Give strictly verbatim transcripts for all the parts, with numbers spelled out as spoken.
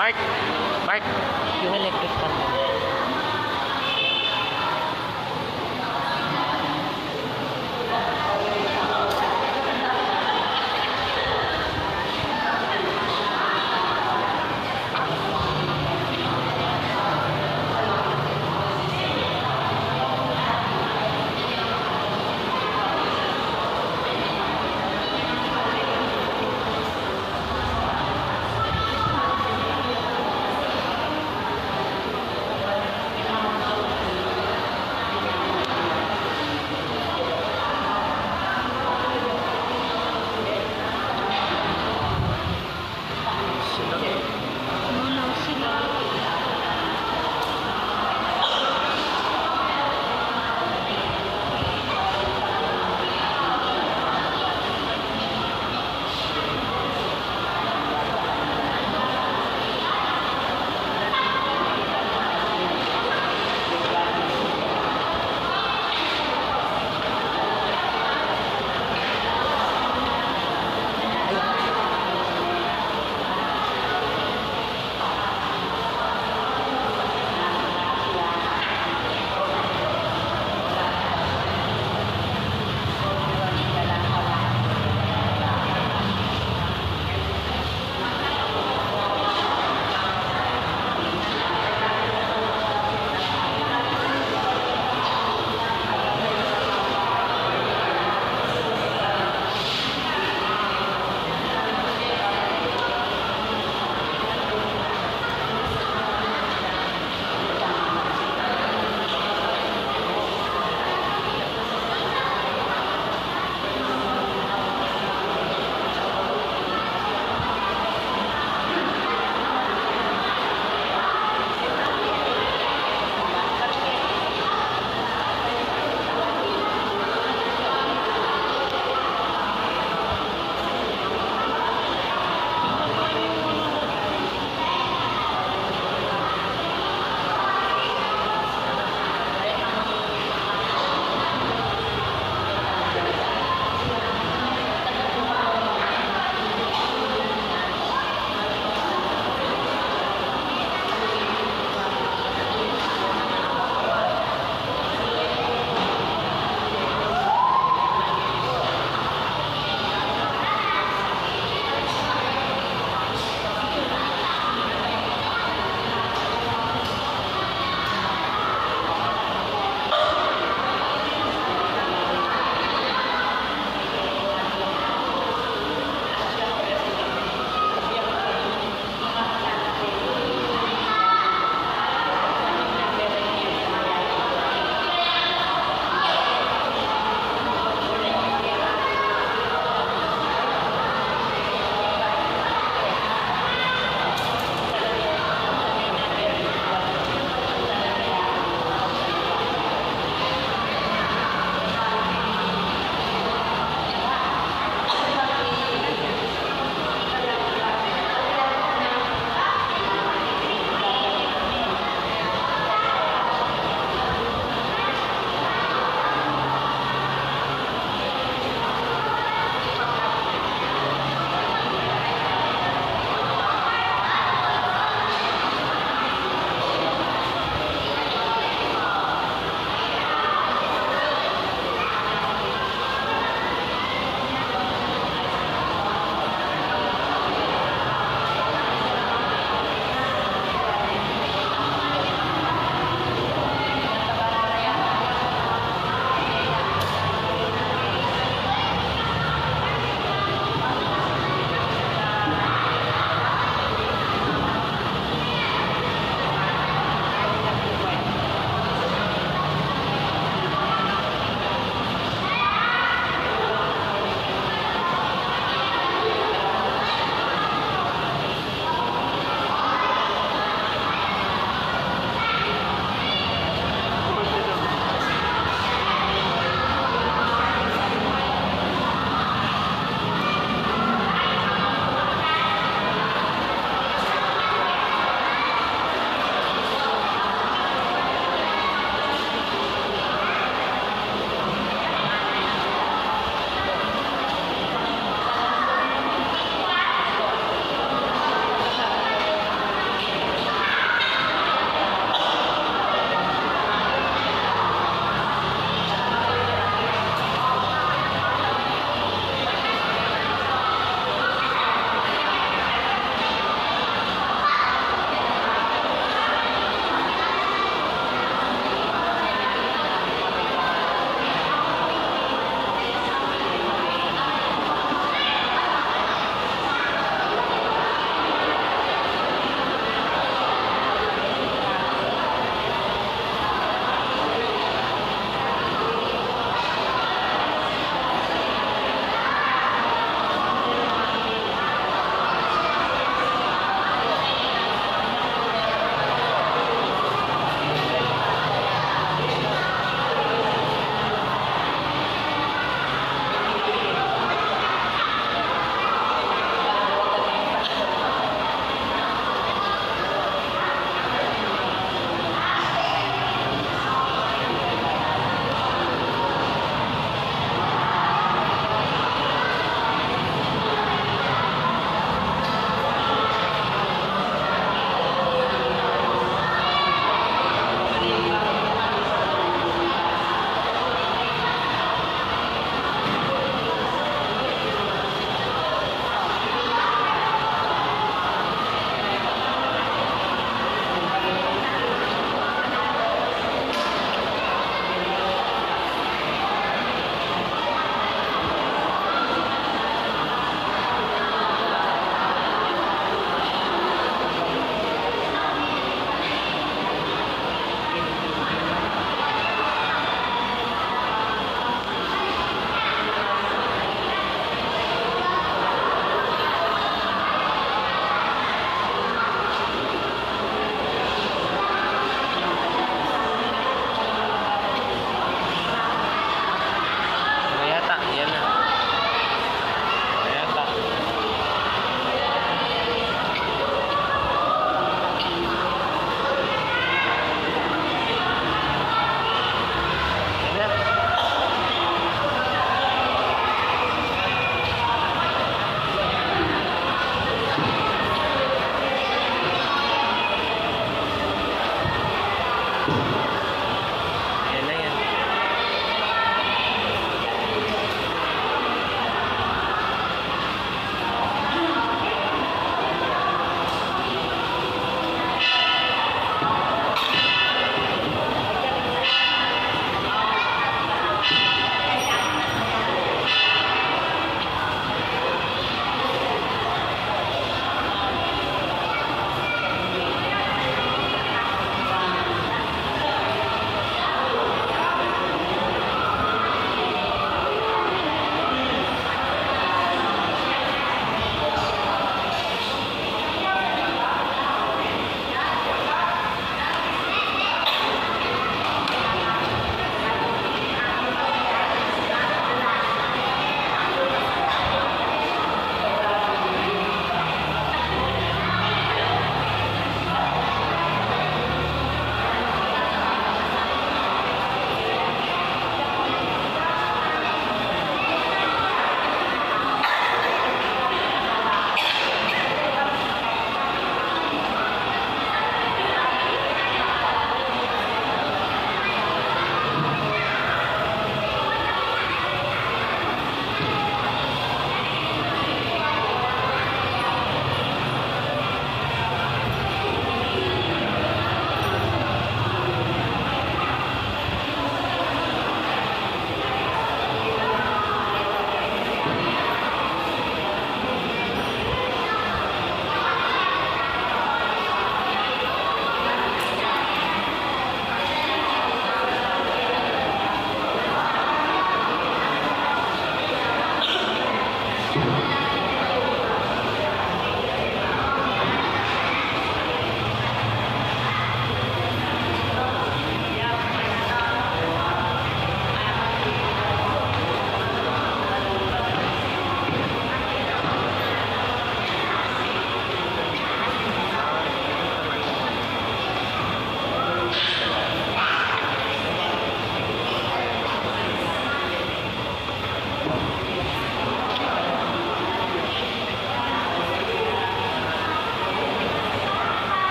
Mark! Mark! Yung electric fan.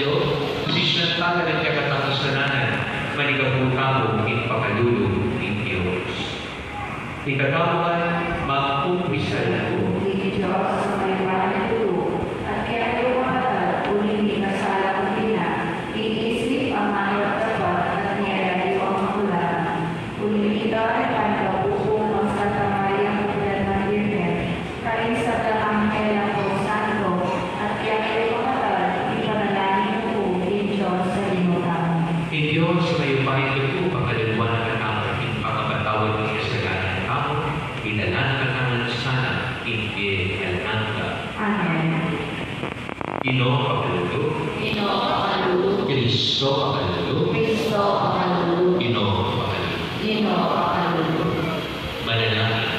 Posisyon tala ring kekatamung kasalanan, manikapu tamu king pakalulu ning Dios. Ikatamu man, magkumpisal ku king Dios a mayupayang tutu, at kekayu, kapatad, uling mikasala ku kekana king isip, amanu, at dapat, at king lalayu a kakulangan. Uling ita, panikapu ku kang Santa Maria, Birhen Maria, karing sablang anghel ampong santo, at kekayu, kapatad, ipanalangin yu ku king Dios a Ginu tamu. Ing Dios a mayupayang tutu, pakaluguran na katamu king pangapatawad ning kasalanan tamu, idala na katamu sana king bie alang angga. Amen. Ginu, pakalulu. Ginu, pakalulu. Kristo, pakalulu. Kristo, pakalulu. Ginu, pakalulu. Ginu, pakalulu. Manalangin.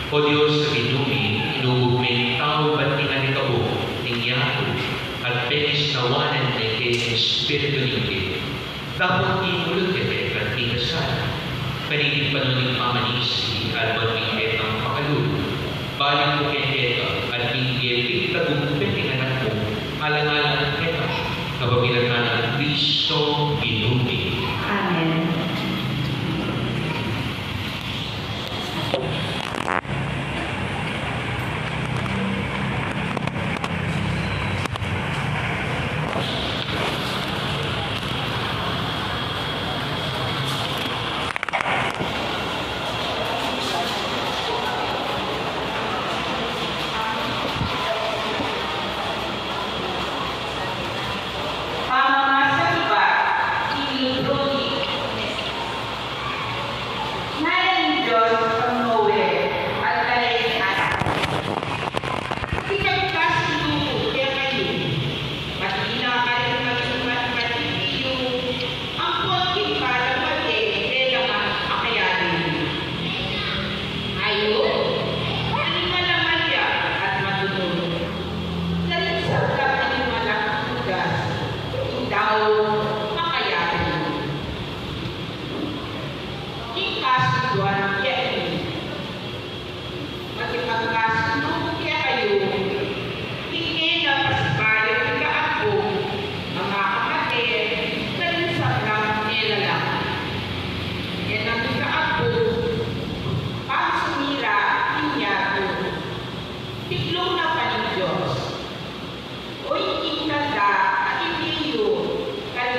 O Dios a Ginu mi, inubug me ing tau ban king alikabuk ning yatu, at pekisawanan me ke king Espiritu ning Dios. Dapot king mulud ke kekang mikasala, karing panaun ning pamanisi, alwan me kekang pakalulu. Balik mu ke kekami ing bie pin tagumpet ning Anak mu, alang-alang kekami, kapamilatan nang Kristo Ginu mi. Amen. Pamamasa king libru ning Henesis. Ngana ning Dios kang Noe, at kang anak na, King kasinduan ku kekayu, pati na karing maging matibay king lub, ampon king kalamate, e la man akayalin. Kayu, animal a malya at matunur, karing sablang animal a tugas, ing tau makayalin. King kasinduan kekayu, makipagkasindu ku kekayu, king e na pasibayu king kaabug, a makamate karing sablang e la lang. E na king kaabug, pansumira king yatu. Tikluk na pa ning Dios. O ing kekang tanda a ibie yu karing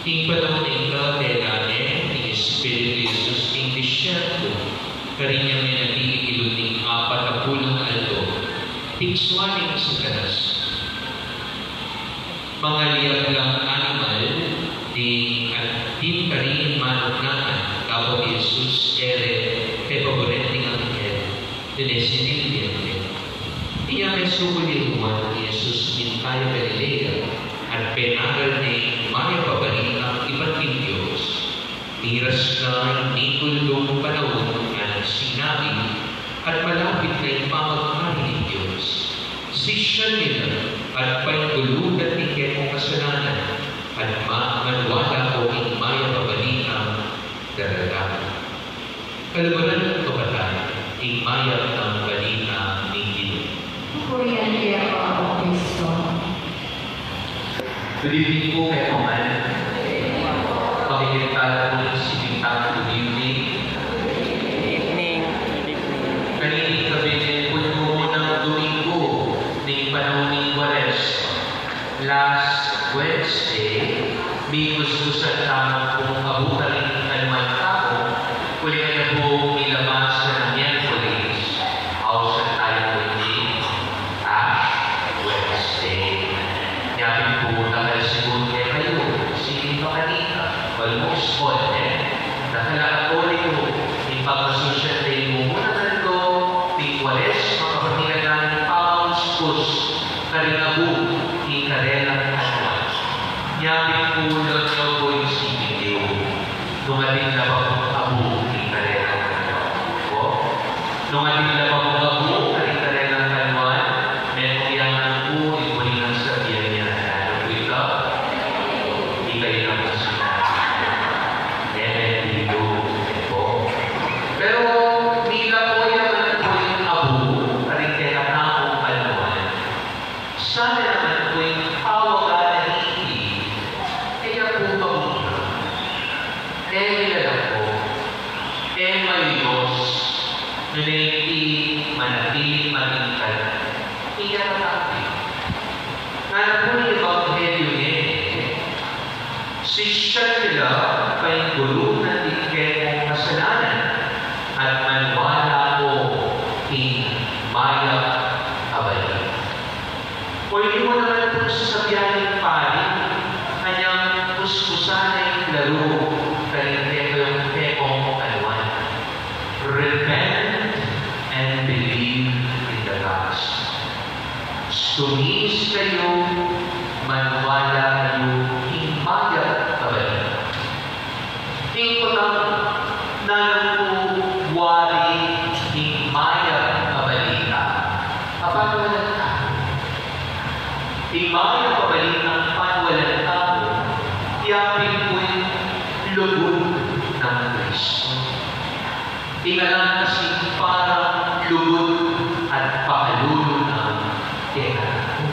King panaun ning katele ne ning Espiritu Jesus king disyerto, karin ya menatili king lub ning apat a pulung aldo, tingswa neng Satanas, "Mangaliag lang animal ding atin karin manuknangan." Dapot i Jesus, e re pepaburen ding anghel, nune sinilbian de. Inya mesubul i Juan i Jesus king Cana Galilea, at penaral ne ing mayap a balitang ibat king Dios. Miras na ing mituldung panaun at sinabi, at malapit na ing pamagari ning Dios. Sisian ne la, at painggulutan ding kekong kasalanan, at ma-, maniwala ko king mayap a balitang daralan. Kaluguran ning kapatad, ing mayap a balita ning Ginu. Purian ka, O Kristo. Good evening po kekayu man. Pakikita na po ning siping tang good evening. Good evening. Good evening. Kanining gabi ne po ing mumunang Domingo ning panaun ning Kuaresma. Last Wednesday, mikuskusan tamu pung abu karing anuan tamu, uling kaya pu milabas na Miyerkules, ausan tamu pu ing Ash Wednesday. Nya pin pu, dakal siguru kekayu, siping makanita, almost all, e? Dakal a Katoliko, ing pagmasusyan da ing mumunang aldo ning Kuaresma, kapamilatan ning pamakuskus karing abu king karelang anuan. Nya pin pu, lawen yu pu ing siping yu, nung atin la ba pung abu king karelang anuan? O, nung atin la ba pung abu karing karelang anuan, metung ya naman pu ing murin nang sabian ya, nanu pu ita? Ikayu na pu sinabi. E, mendilu, e pu. Pero, mila pu ya man pu ing abu karing kekatamung anuan. Sana naman pu ing pawagan na iti, e ya pu mabuti, e milalako, e mayuyus, nune iti manatiling matingkad, e ya tatapi. Ngana pu ning Ebanghelyo ngeni, sisian ne la, painggulutan ding kekong kasalanan, at maniwala ko king mayap a balita. Pwede mu naman pung sasabian ning pari, anyang kuskusan na ing laru karing kekong, kekong anuan. Repent and believe in the gospel. Sumis kayu, maniwala kayu king mayap a balita. Ing kutang, nanu pu wari ing mayap a balita? Apanu na ing mayap a balitang paniwalan tamu, ya pin pu ing lugud nang Kristo. Ing alang kasing parang lugud at pakalulu na kekatamu.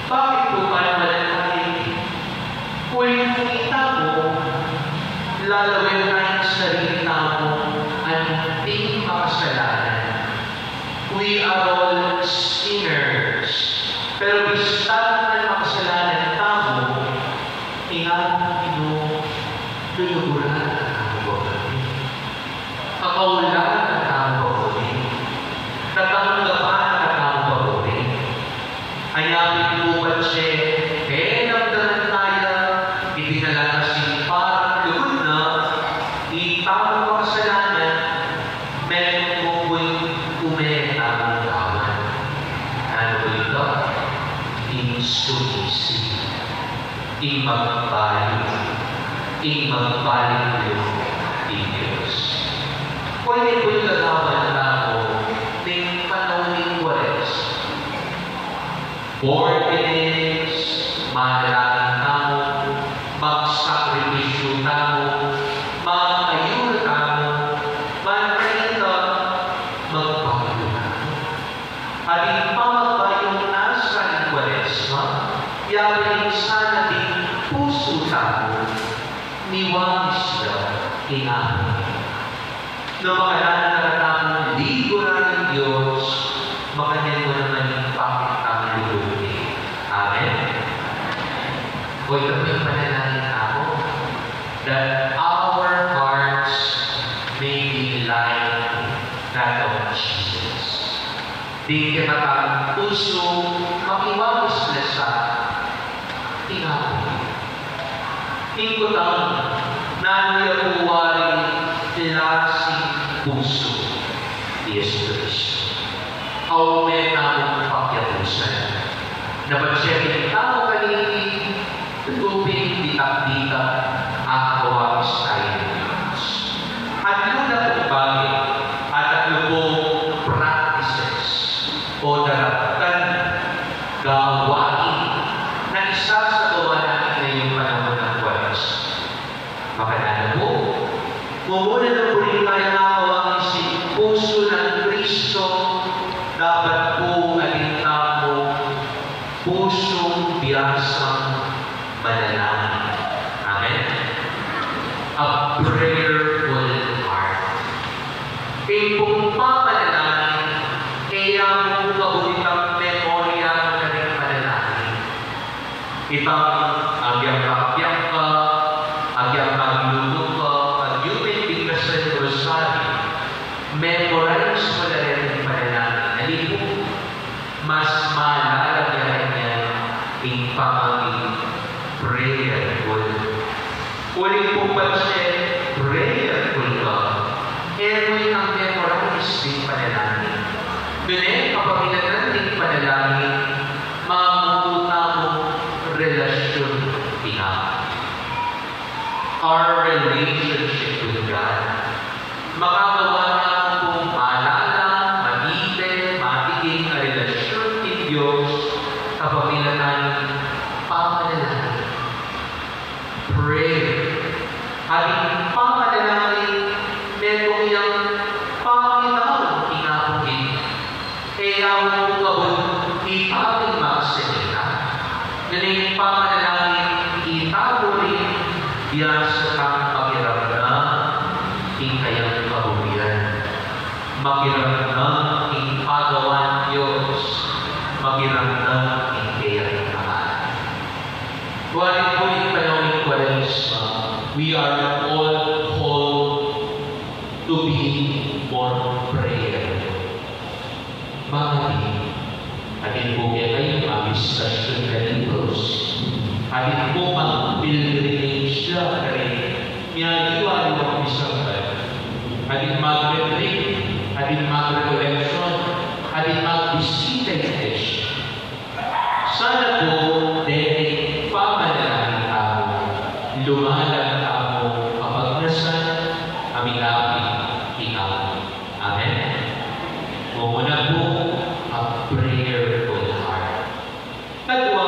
Bakit pu paniwalan tamu iti? Uling itamu, lalawen tang sarili tamu anting makasalanan. We are all sinners. Pero bista man makasalanan tamu, ing Ginu, luluguran na tamu ba buri? Kakaulan na tamu ba buri? Tatanggapan na tamu ba buri? Anya pin pu patse, e, damdaman taya iti alang kasing parang lugud na, ing tamung makasalanan, metung mu pung ume tamung gawan. Nanu pu ita? Ing sumisi, ing magbayu, ing magbalik lub king Dios. Pwede pu ing gagawan tamu ning panaun ning Kuaresma. Forty days, manalangin tamu, magsakripisyu tamu, mag-ayuno tamu, manalangin tamu, magbayu tamu. At ing pamagbayung nasa ning Kuaresma, ya pin ing sana ding pusu tamu, miwangis la king Apu. Nung makananu na katamung liguran ning Dios, makanyan mu naman ing pakit tamung lugud ne. Amen. O, ita pu ing panalangin tamu. that our hearts may be like that of Jesus. Ding kekatang pusu makiwang isla sa tinapay. Ing kutang, nanu ya pu waring klasing pusu i Jesucristo? Aume tamung pakiapusan. Napasyag tamu kaniti, tuping ditak-ditak a kawangis tamu ning Dios. Atlu na pung bage, at atlu pung practices o daraptan, gawain na isasagawa natin ngayong panahon ng Kuwaresma. Makananu pu, mumuna na pu rin taya kawangis ing pusu nang Kristo, dapat pu atin tamu pusung biasang manalangin. Amen? A prayerful heart. Ing pung pamanalangin, e ya mu kabud itang memorya mu na ring manalangin. Itang agyang ka, agyang ka, agyang ka, agyang ka, agyang ka, agyang ka, memorize mu na rin ing panalangin. Nanu pu, mas malalam ya rin yan ing pamaging prayerful. Uling pung patse prayerful ka, e mu itang memorize ding panalangin. Nune, kapamilatan ding panalangin, mamuta mung relasyun king Apo. Our relationship with God. Makagawa tamu pung malalam, matibay, matiging a relasyun king Dios, kapamilatan ning pamanalangin. Pray. Ating pamanalangin, metung yang pamitaw king Apo. E ya mu kabud itamu ing magsalita. Nune ing pamanalangin, itamu rin, biasa tang makiramdam king kayang kabukian, makiramdam king pagawan Dios, makiramdam king kayang kabukian. Wari pu ning panaun ning Kuwaresma, we are all called to be more prayerful. Mangadi, atin pu kekayu mag-estasyun na libros, atin pu mag-pilgrimage la karin mialiwa-liwang misanggan, atin mag-retreat, atin mag-recollection, atin magbisita king iglesia. Sana pu, deni pamanalangin tamu, lumalam tamu kapagnasan a milapit king Apo. Amen? Mumuna pu, a prayerful heart. Kadwa,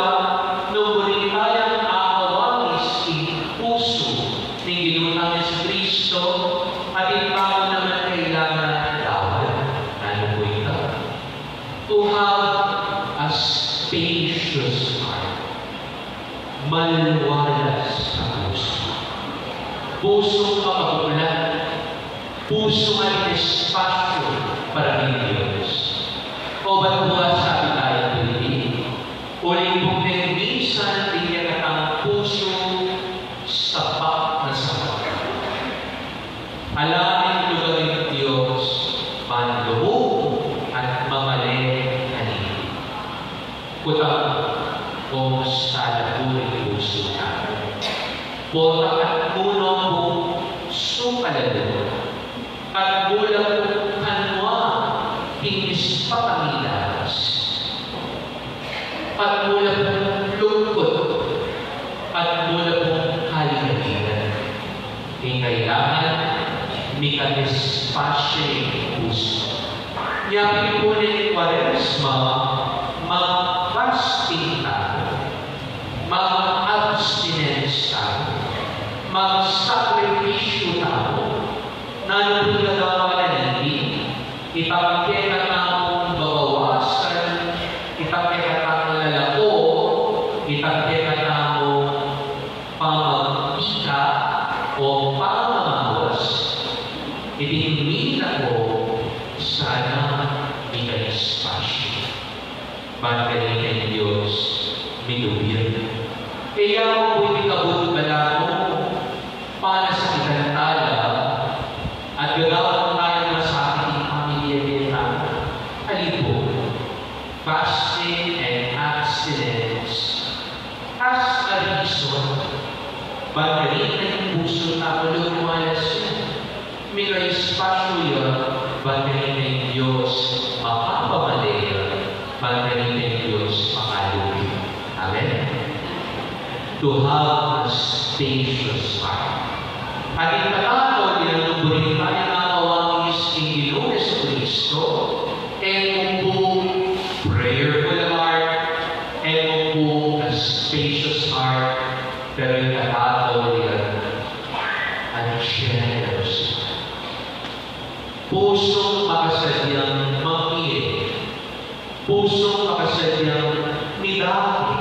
nung buri tayang akawangis ing pusu ning Ginu tang Jesucristo, atin tamu naman kailangan dawan. Nanu pu ita? To have a spacious heart. Maluwalas a pusu. Pusung makabuklat. Pusung atin espasyu para king Dios. Obat buas, sabi tamu, pwede. Uling bukeng minsan, ding kekatang pusu, sapak na sapak. Ala ning lugar ing Dios, ban lumubu at mamale kaniti. Kutang, kumusta na pu ring pusu tamu? Pota at muno pu, sukal a lugud. At mula pu kanwa king mispapamilawas. At mula pu lungkut. At mula pu kaligaligan. Ing kailangan, mika-espasyu ing pusu. Nya pin pu ning Kuwaresma, mag-fasting tamu, mag-abstinence tamu, magsakripisyu tamu. Nanu pu ing gagawan na niti? Itang kekatamung babawasan, itang kekatamung lalako, itang kekatamung pamagpita o pamamawas, iti mina ko sana mika-espasyu. Ban kanita ing Dios mitubid. E ya mu pu iti kabud balamu, Ban kanita ing pusu tamu lumalas ya. Mika espasyu ya, ban kanita ing Dios makapamale ya, ban kanita ing Dios makalugud ya. Amen. To have a spacious heart. At ing katawan ya, nung buring tamu nakawa ing Ginu Jesucristo, e mu pu prayerful heart, e mu pu a spacious heart, pero ing katawan ya, a generous heart. Pusung makasadyang mamie. Pusung makasadyang midake.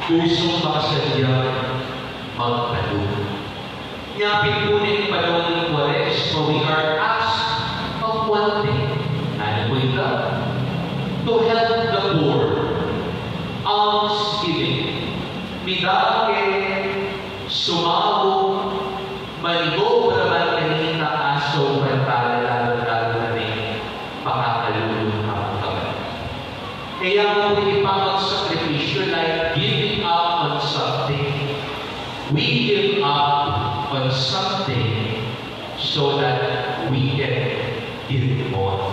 Pusung makasadyang magpalu. Nya pin pu ning panaun ning Kuaresma, we are asked of one thing. Nanu pu ita? To help the poor. Almsgiving. Midake, sumabung, manigo para ban kanita, asaupan tala, lalu-lalu na ning makakalulu a kapatad. E ya mu pu ipamagsakripisyu, like giving up on something. We give up on something so that we can give more.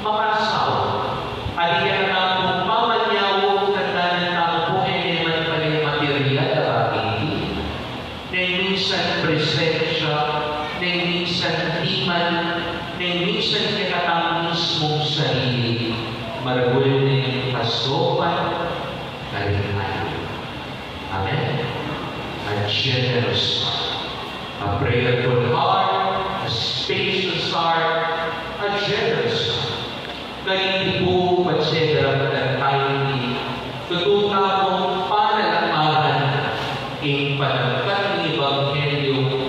Makasau, atin ya na pung pamanyawa, tandaan tamu pu, e ne man pala ing material a bagay, neng minsan presensya, neng minsan timan, neng minsan kekatang mismung sarili, maragul neng kasaupan karing ayu. Amen. A generous heart, a prayerful heart, a spacious heart, a generous heart. Kaya pu, patse daraptan tamu ing tutu tamung panalakaran, ing panangkat ning ebanghelyu,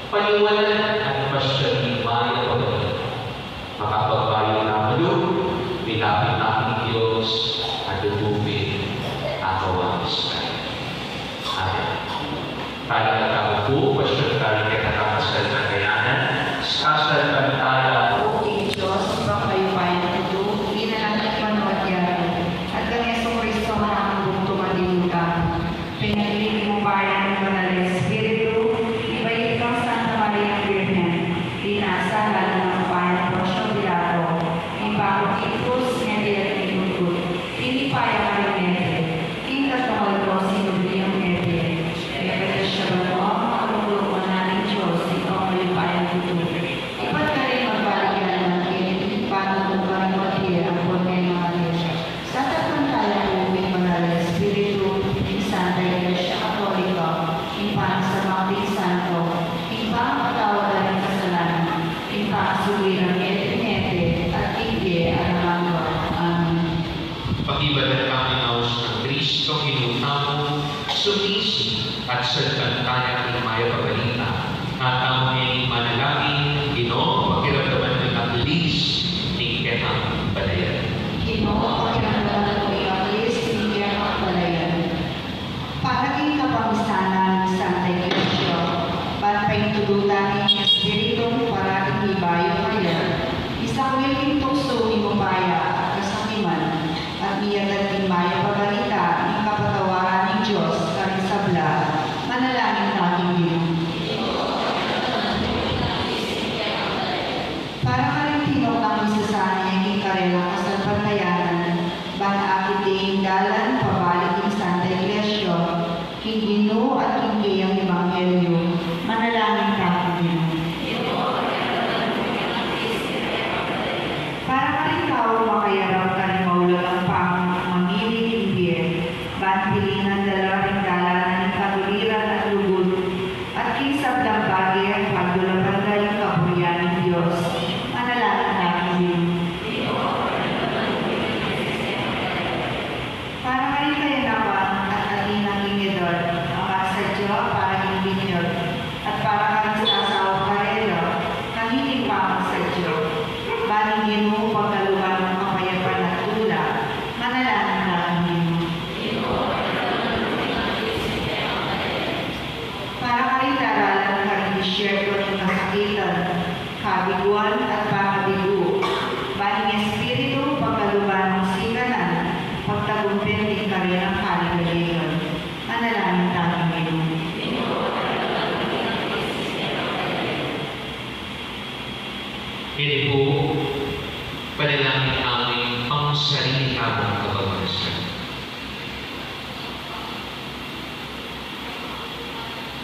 paniwanan at pasyag ning mayap a balita. Makapagbayu na mu, milapit na king Dios, at tutupin a kawalan tamu. Amen. Talakad tamu pu, pasyag tamu king kekatang kasalpantayanan, sasalpantaya. O Dios, Ibpang mayupayang tutu, ibie na ning pamanyubling yatu, at kang Jesucristo, anak mu, bugtung a Ginu tamu. Pengagli ning upaya ning Banal a Espiritu, ibait kang Santa Maria Birhen, binasa lalam ning upaya nang Poncio Pilato, ibaba king krus, mete at minugkut. Tinipa ya karing mete, king katlung aldo sinubli yang mete, mepatse ya banua, alukluk ya karing Dios, Ibpang mayupayang tutu. Ibat karin magbalik ya naman keti, ban nukarin mabie ampon kayang mate. Sasalpantaya ku king Banal a Espiritu, king Santa Iglesia Katolika, king pamasamak ding santo, king pamapatawad da ring kasalanan, king pamasusi rang mete-mete, at king bie alang angga. Amen. Pakibatan tamu ing aus nang Kristo, Ginu tamu, sumisi at salpantaya ing mayap a balita. At tamu ngeni manalangin, Ginu, pakiramdaman mu ing aklis ning kekang balayan. Ginu, pakiramdaman mu ing aklis ning kekang balayan. Para king kapamisanan ning Santa Iglesia, ban paintudutan ning Espiritu, para king mibayu kaya, misakwil king tuksu ning upaya at kasakiman, at miatad ing mayap a balita ning kapatawaran ning Dios karing sabla, manalangin tamu king Ginu. Para karing tinuk nang misasanay king karelang kasalpantayanan, ban akit de ing dalan pabalik king Santa Iglesia, king Ginu at king kayang ebanghelyu, manalangin tamu king Ginu. Para karing taung makayarap karing maulagang pamamili king bie, ban pilingan da la ring dalan ning katuliran at lugud, at king sablang bage, pagdulapan da ing kaburian ning Dios, manalangin tamu king Ginu. Para karing kayanapan at atin a king edad, a magsadya para king binyag, at para karing sasaup karela, kaniting pamagsadya, ban ing Ginu pagkaluban ning kapayapan at tula, manalangin tamu king Ginu. Para karing daralan karing disyerto ning kasakitan, kabiguan at pakabigu, ban ing Espiritu pagkaluban nang sikanan, pagtagumpen ding karenang kaligayan. Manalangin tamu king Ginu.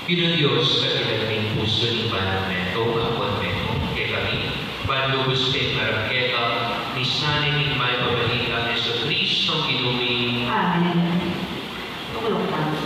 Ginu Dios, kapilan ning pusu ning manung metung, ampon metung kekami, ban lubus pin maragkeka, misan ning mayap a balita nang Jesucristo Ginu mi. Amen. Tukluk tamu.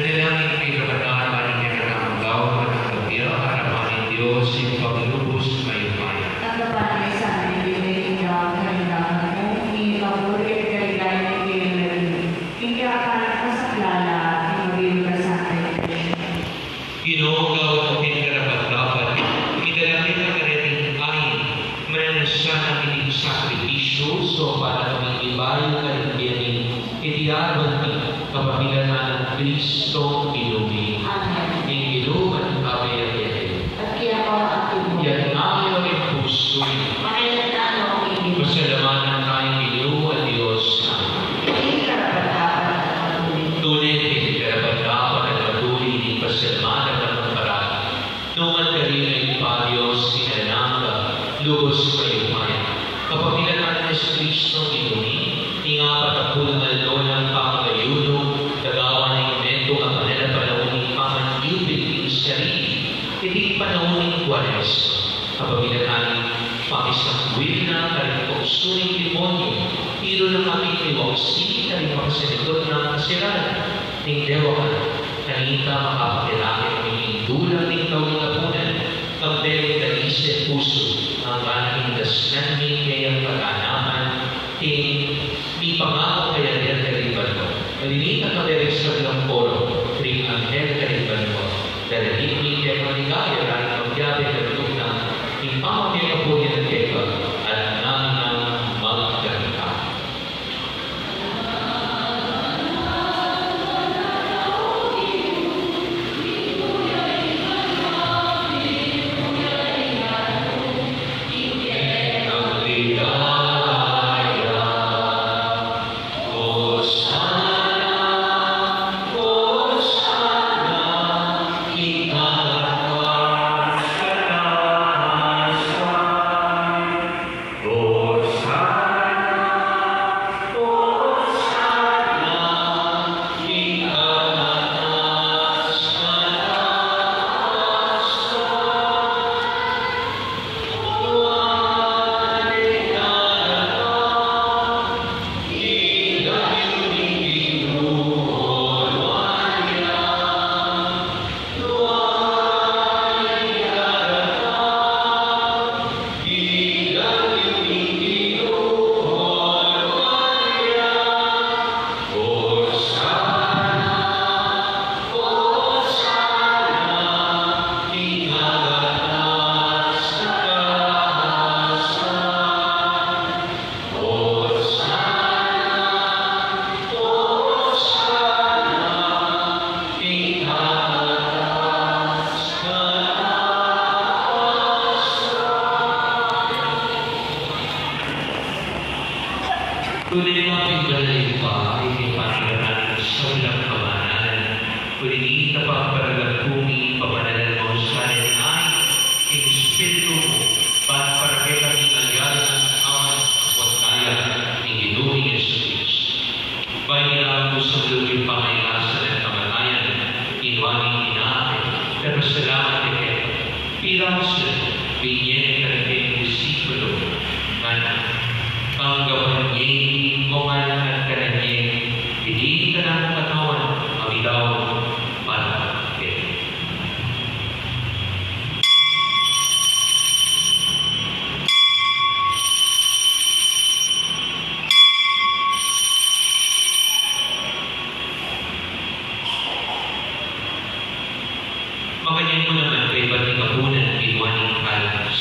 Manalangin kayu, kapatad, ban ing kekatamung gawan matanggap ya king arapan ning Dios, Ibpang lubus mayupaya. Tanggapan na ing sambi ning bibie king kapakilangan mu, ing pamuri at kaligayan ning kayang lagyu, king kayakit at kasaplalan ning Maria Santa Iglesia. Ginu, gawan mu king karapat-dapat, idala kekami ing ain, mananu sana iting sakripisyu, sumabat a kaming ibie karing bie mi, iti aduan mi, kapamilatan nang Kristo Ginu mi. Amen. Ing Ginu manatili ya kekayu. At keka mu. Itas yu ing pusu yu. Manatili ya kekayu. Pasalamatan taya ing Ginu a Dios. Iti karapat-dapat at matuli. Tune pin karapat-dapat at matuli ing pasalamatan at pagpasalamat. Nuan tari, Ibpa, Dios king alang angga, lubus mayupaya. Kapamilatan nang Jesucristo Ginu mi, ing apat a pulu't aldo nang pamagayunu, kagawan ning metung a mananu a panaun ning pamanlupit ning sarili, iting panaun ning Kuaresma. Kapamilatan ning pamisakwil na karing tuksu ning demonyu, ilu na kami miwaksi karing makasalikut nang kasiraan ning dewakan, kanita makapakirake kami king dulang ning kawilapunan, kambe ning dalise pusu, anggang king dasnan mi kayang kaganapan, king mipangakayarian karing banua. Malinita kami ring sablang koro, ring anghel karing banua, daralit mi keka ing ligaya, ring pagyabe, ring tuknang, ing pamamie kapurian keka, at nang magkanta. Tunay nga pin banal ing Ibpa, ing pamagatan ning sablang kamanalan. Uli na nita, pagparalan ku ing pamanalan mu sa kaniting Espiritu mu, ban para kekami maging alyaru nang Katawan ampon Daya ning Ginu ming Jesucristo. Bayu na kusang lub ing pangailasan at kamatayan, kinuan ing tinape, nagpasalamat ya keka, pirasu, binie na karing disipulu, ngana: Tanggapan ye iti ngan at kanan ye, iti ing kanakung Katawan a midaun para kekayu. Makanyan mu naman, kaybat ning kapunan, kinuan ne ing kalis,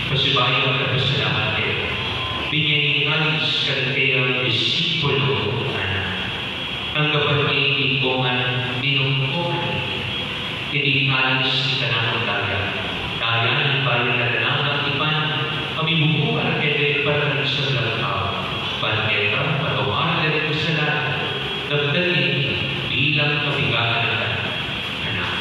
pasibayu a nagpasalamat keka, binie ne ing kalis karing kayang disipulu, ngana: Tanggapan ye iti ngan, minum kayu keni. Iti ing kalis ning kanakung Daya, Daya ning Bayu ning Alang Angga a Tipan, a mibubu para kekayu at para karing sablang tau, ban keka patawaran la ring kasalanan, daptan ye iti bilang kapagkakailangan. Anak.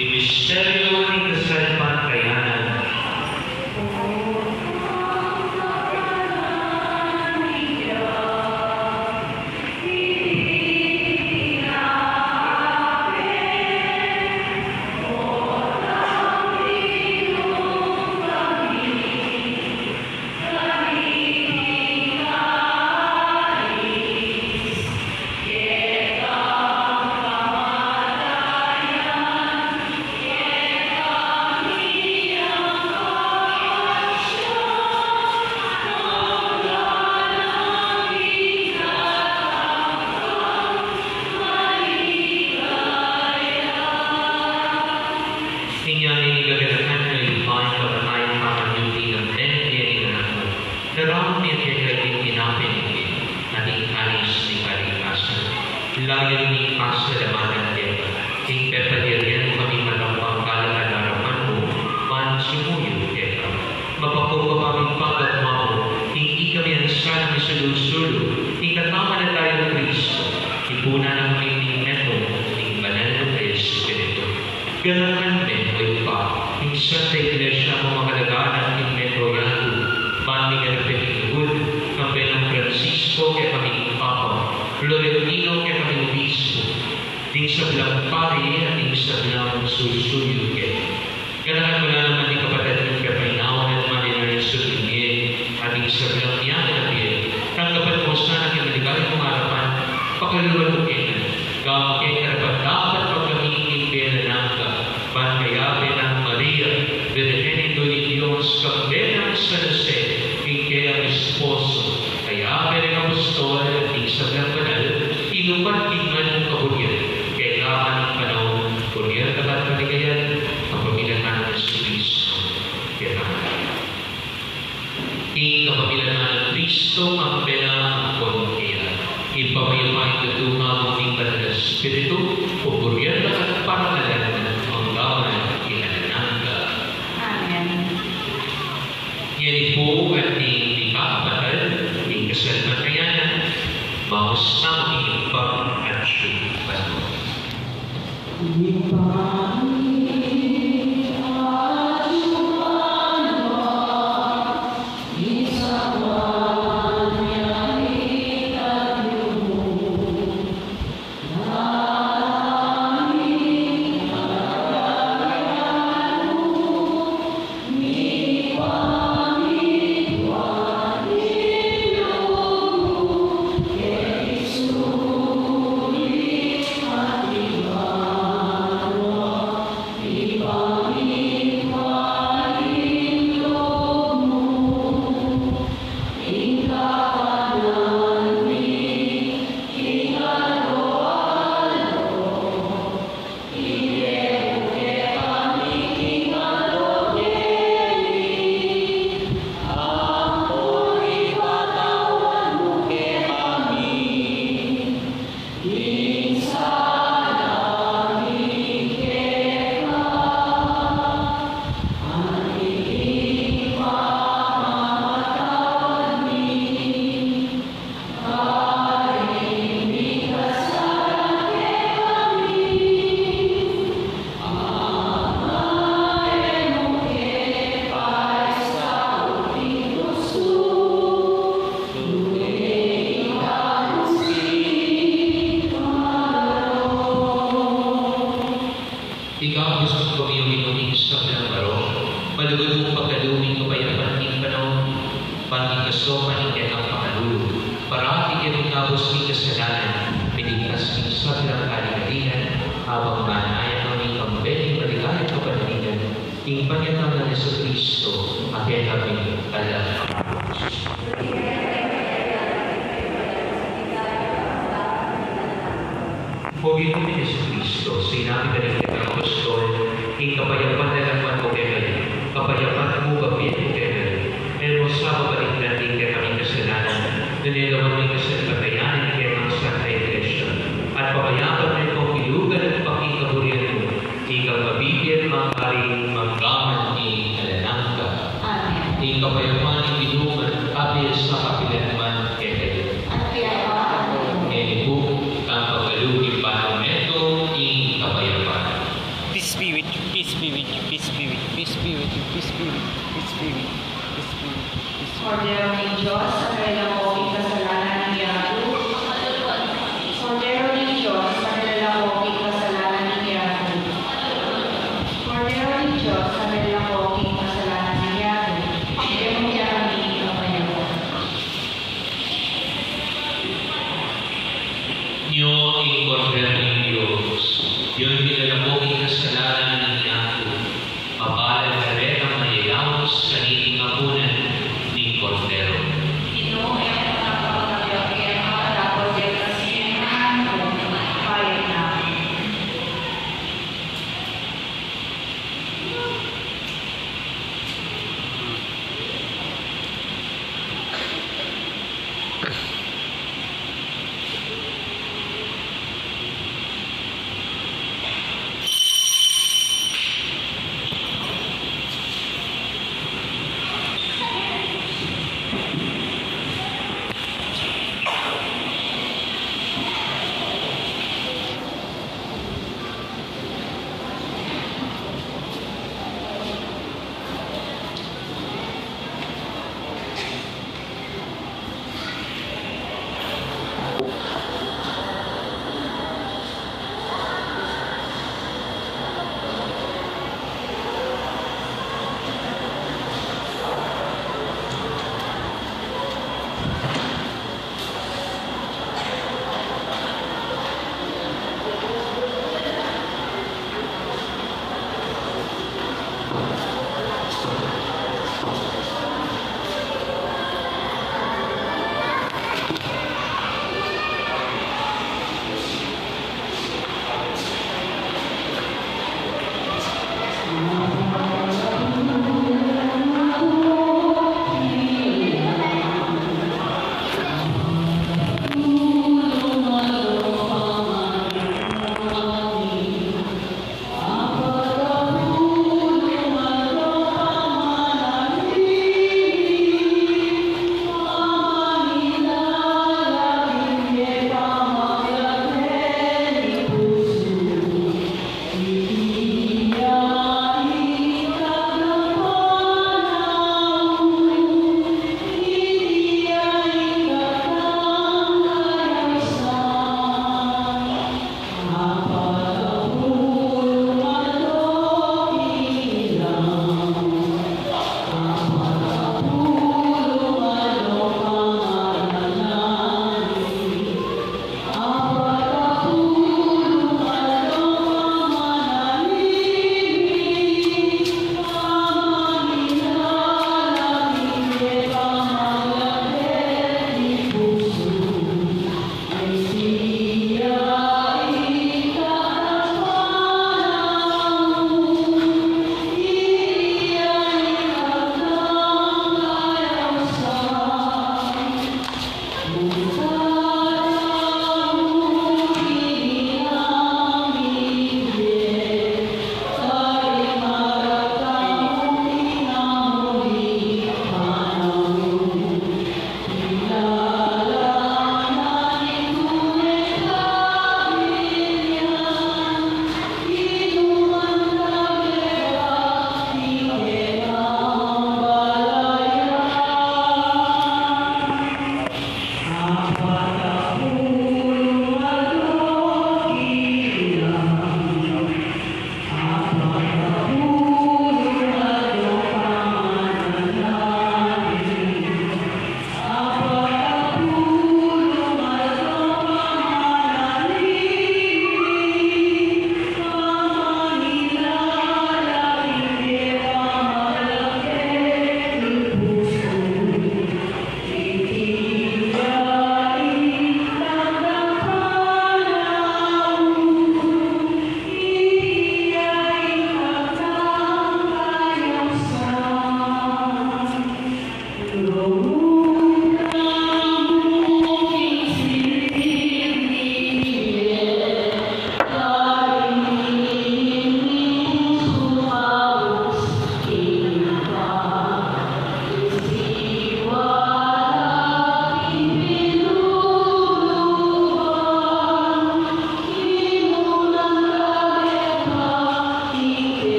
Ing misteryu ning kasalpantayanan. Inya ing kaganakan na ing kamatayan, pamanyubling ning Anak mu. Daraun mi keka iting tinape ning bie, at ing kalis ning kaligtasan. Layun ming pasalamatan keka ing pepalyarian mu kaming matampang kalakaran mu, ban sumuyu keka. Mapakumbaba ming pagkatwa mu, ing ikami nang sasulu-sulu king Katawan at Daya nang Kristo, ipunan na kami ning metung ning Banal a Espiritu. Ganakan me, O Ibpa, ing Santa Iglesia mung makalaganap king metung yatu, ban miganap ya king lugud, kambe nang Francisco kekaming Papa, Florentino kekaming Obispo, ding sablang pari at ding sablang susuyu keka. Ganakan mu la naman ding kapatad ming pepainawa at manenaya king sundun ye, at ding sablang miyaganap ya, tanggapan mu la sana king maligaya mung arapan, pakalulu mu kami, gawan mu kaming karapat-dapat magkamit king bie alang angga, ban kayabe nang Maria, Birhen Indu ning Dios, kambe nang San Jose, ing keyang esposo, kayabe ring apostol, at ding sablang banal, inupat king ngan mung kaburian, kekami king panaun, burian da ka at kaligayan, kapamilatan nang Jesucristo. Kekami. Ing kapamilatan nang Kristo, kambe na ampon keya. Ing pamanyubling tutu, ing Banal a Espiritu, buburian da ka at parangalan angga man king alang angga. Amen. Ngeni pu, ating kapatad ning kasalpantayanan, maus tamu king Ibpa at king banua. Lugud mung pagkalub ing kapayapan king panaun, pangikasopan ing kekang pakalulu, parati keng ikabus ning kasalanan, miligtas king sablang kaligaligan, abang manaya kami kambe ning maligayang kapanagingan, ing panyatang nang Jesucristo, a kekami alang angga. O Ginu ming Jesucristo, sinabi mu karing kekang apostol, ing kapayapan da ring laman ku kekayu, kapayapan ku babie ku kekayu. E mu sa babalikdan ding kekaming kasalanan, nune lawan mu ing kasalpantayanan ning kekang Santa Iglesia, at papayapan mu pang bilugan at pangkaburian mu, ika mabibie at mangari mangga man king alang angga. Amen. Ing kapayapan ning Ginu manatili sa kapilan man kekayu. At kaya pa. Ngeni pu, kapagkalub king banua metung ing kapayapan. Peace be with you, peace be with you, peace be with you, peace be with you, peace be with you, peace be with you, peace be with you. Kordero ning Dios, a milalako king kasalanan ning yatu. Kordero ning Dios, a milalako king kasalanan ning yatu. Kordero ning Dios, a milalako king kasalanan ning yatu. Ibie mu kekami ing kapayapan. Nyo ing Kordero ning Dios, nyo ing milalako king kasalanan ning yatu. Mapalad karetang mayayaus kaniting apunan ning Kordero. Ginu, e ku makapagbiag keka dapot deng kasinganan mu, payag na ku.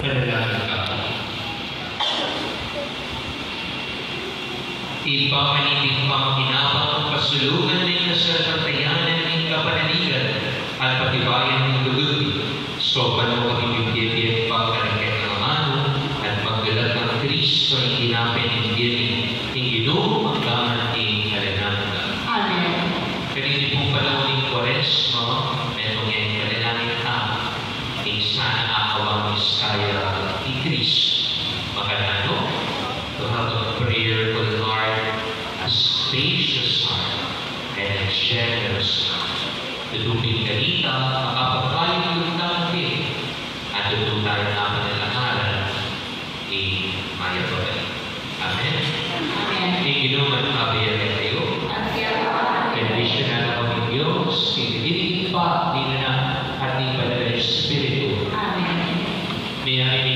Panalangin kami. Ibpa mi, Ibpang ginapang, pasulungan ning kasalpantayanan ning kapanaligan at patibayan ning lugud mi. Saupan mu kami king bie-bieng pangkareng amanu at maggalang kang Kristo ing tinape ning bie mi, ing Ginu, mangga man king alang angga. Amen. Kaniti pung panaun ning Kuaresma, metung ing panalangin tamu, ing sana akawang misteryu i Kristu. Makananu, to have a prayerful heart, a spacious heart, and a generous heart. Tutu pin kanita, makapagpayo tamu king, at tutu taya panalangin ing mayap a bali. Amen. Amen. Ing Ginu manatili kekayu. At kekayu. Bendisyonan na kayu ning Dios, ing Ibpa, ning Anak, at ning Banal a Espiritu. Amen. Mayari